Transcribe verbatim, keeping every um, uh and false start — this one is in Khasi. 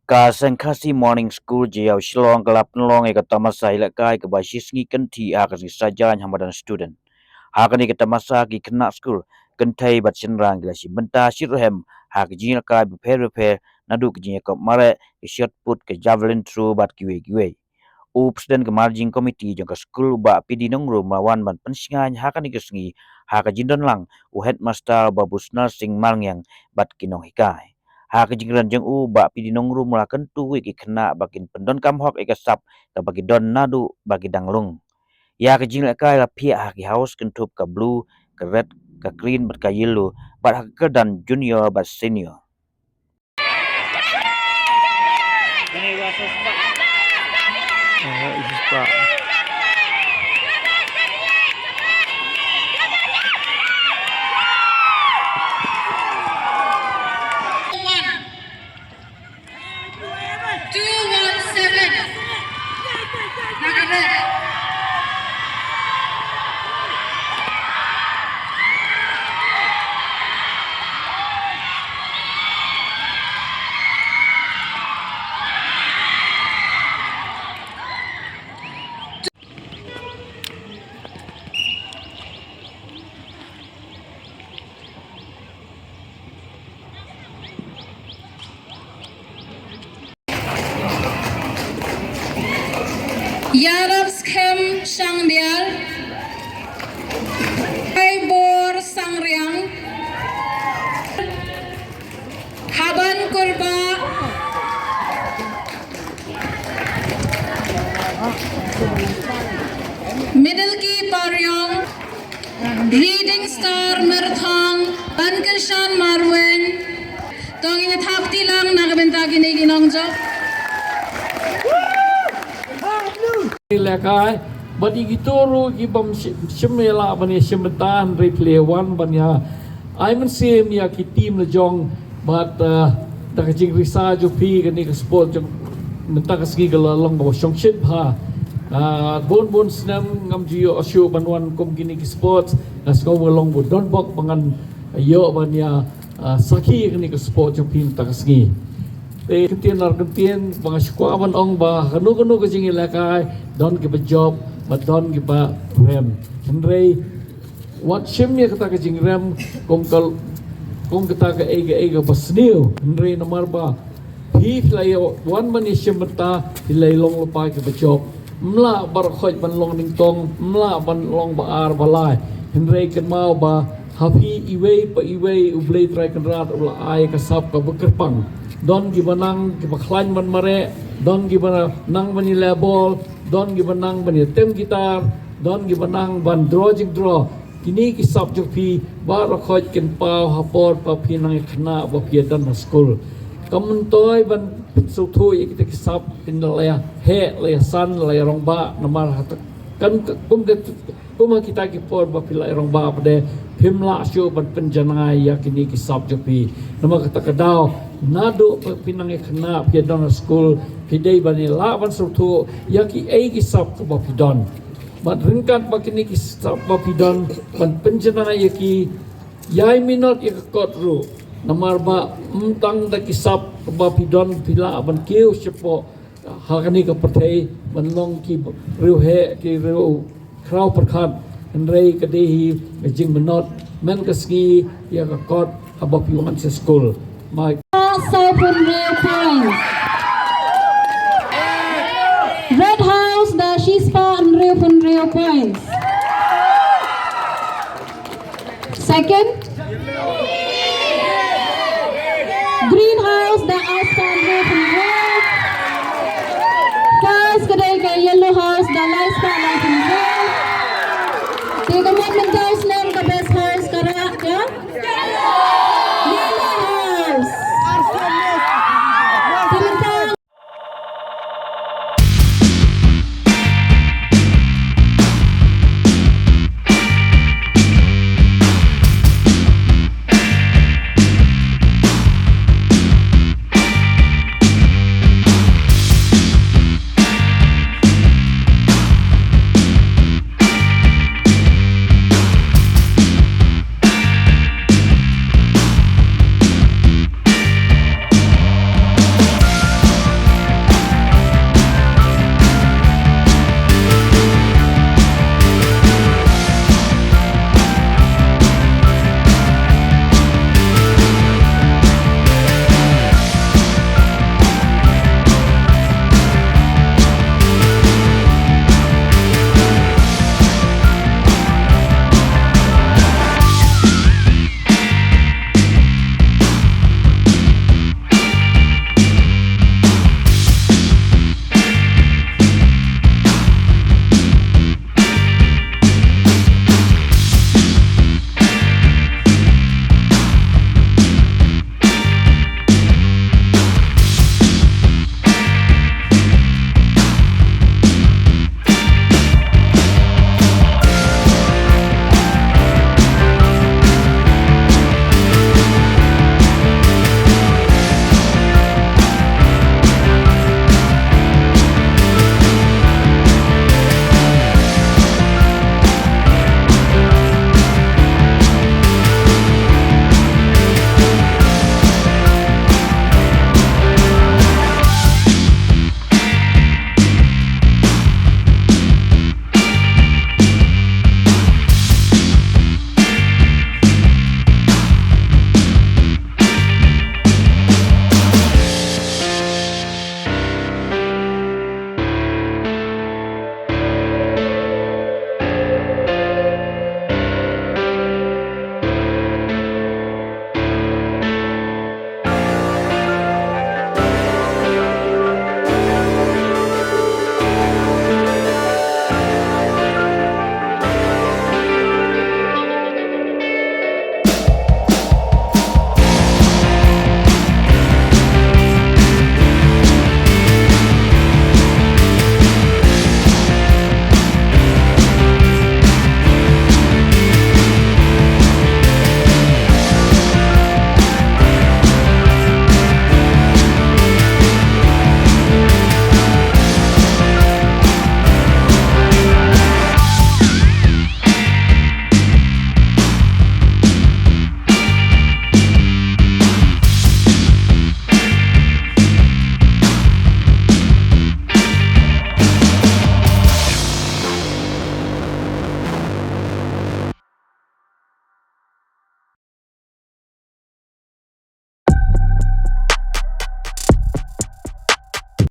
Ka Seng Khasi Morning School Jaïaw Shillong ka la pynlong ïa ka tamasa ïalehkai kaba shi sngi kynthih ha ka sngi Saitjaiñ ha madan student. Ha kane ka tamasa ki khynnah skul kynthei bad shynrang ki la shim bynta shitrhem ha ka jingïalehkai bapher bapher, naduh ka jingïakop mareh, ka shot put, ka javelin throw bad kiwei kiwei. U President ka Managing Committee jong ka skul, Bah P D Nongrum, la wan ban pynshngaiñ ha kane ka sngi ha ka jingdon lang u Headmaster Bah Busnar Singh Malngiang bad ki nonghikai. Ha ka jingkren jong u, Bah P D Nongrum la kyntu ïa ki khynnah ba kin pyndonkam hok ïa ka sap kaba ki don naduh ba ki dang lung. Ïa ka jingïalehkai la phiah ha ki haus kynthup ka blue, ka red, ka green bad ka yellow, bad ha ka kyrdan junior bad senior. Two one seven. Yarap Skhem Shangdial, Paibor Sangriang, Haban Kurba, Middle Key Pariong, Reading Star Myrthong, Bankirshan Marweng. To ngin ïa thap kti lang na ka bynta kine ki nongjop. Ïalehkai bad ïa kito ruh ki bym shim, shim ïa la ban ïa shim bynta hynrei phi la wan ban ïa ai mynsiem ïa ki team la jong bad, eh, da ka jingrisa jong phi kane ka sport jong mynta ka sngi ka la long kaba shongshit bha. Ah, bun bun snem ngam ju ïoh shuh ban wan kum kine ki sport. Nga sngew ba long ba don bok ba ngan ïoh ban ïa, ah, sakhi kane ka sport jong phi mynta ka sngi. Te kyntien ar kyntien ba nga shu kwah ban ong ba kano kano ka jingïalehkai don kiba jop bad don kiba rem. Hynrei wat shim ïa kata ka jingrem kum ka, kum kata ka ei ka ei kaba sniew. Hynrei namar ba phi, phi la ïa wan ban ïa shim bynta, phi la ïa long lypa kiba jop. Ym lah baroh khoit ban long nyngkong, ym lah ban long ba ar ba lai. Hynrei kynmaw ba ha phi iwei pa iwei U Blei Trai Kynrad u la ai ka sap kaba kyrpang. Don kiba nang kiba khlaiñ ban mareh, don kiba nang ban ïaleh bol, don kiba nang ban ïatem guitar, don kiba nang ban draw jingdraw. Kine ki sap jong phi baroh khoit kin paw ha por ba phi nang ïa khynnah ba phi ïa don ha skul. Kam myntoi ban pynsngewthuh ïa kita ki sap, phin la ïa heh, la ïa san, la ïa rangbah namar ha ta, kan, kum ka, kum ha kita ki por ba phi la ïa rangbah pat de phim lah shuh ban pynjanai ïa kine ki sap jong phi. Namar kata ka daw naduh ba phi nang ïa khynnah phi ïa don ha skul, phi dei ban ïa lah ban sngewthuh ïa kiei ki sap kaba phi don. Bad ryngkat bad kine ki sap ba phi don ban pynjanai ïa ki, ïai minot ïa ka kot ruh. Namar ba ym tang da ki sap ba phi don phi lah ban kiew shapoh ha kane ka pyrthei ban long ki riewheh, ki riewkhraw pyrkhat. Hynrei ka dei hi ka jingminot man ka sngi ïa ka kot haba phi wan sha skul. Mike. Sawphew hynriew points. Red House da shispah hynriewphew hynriew points. Second,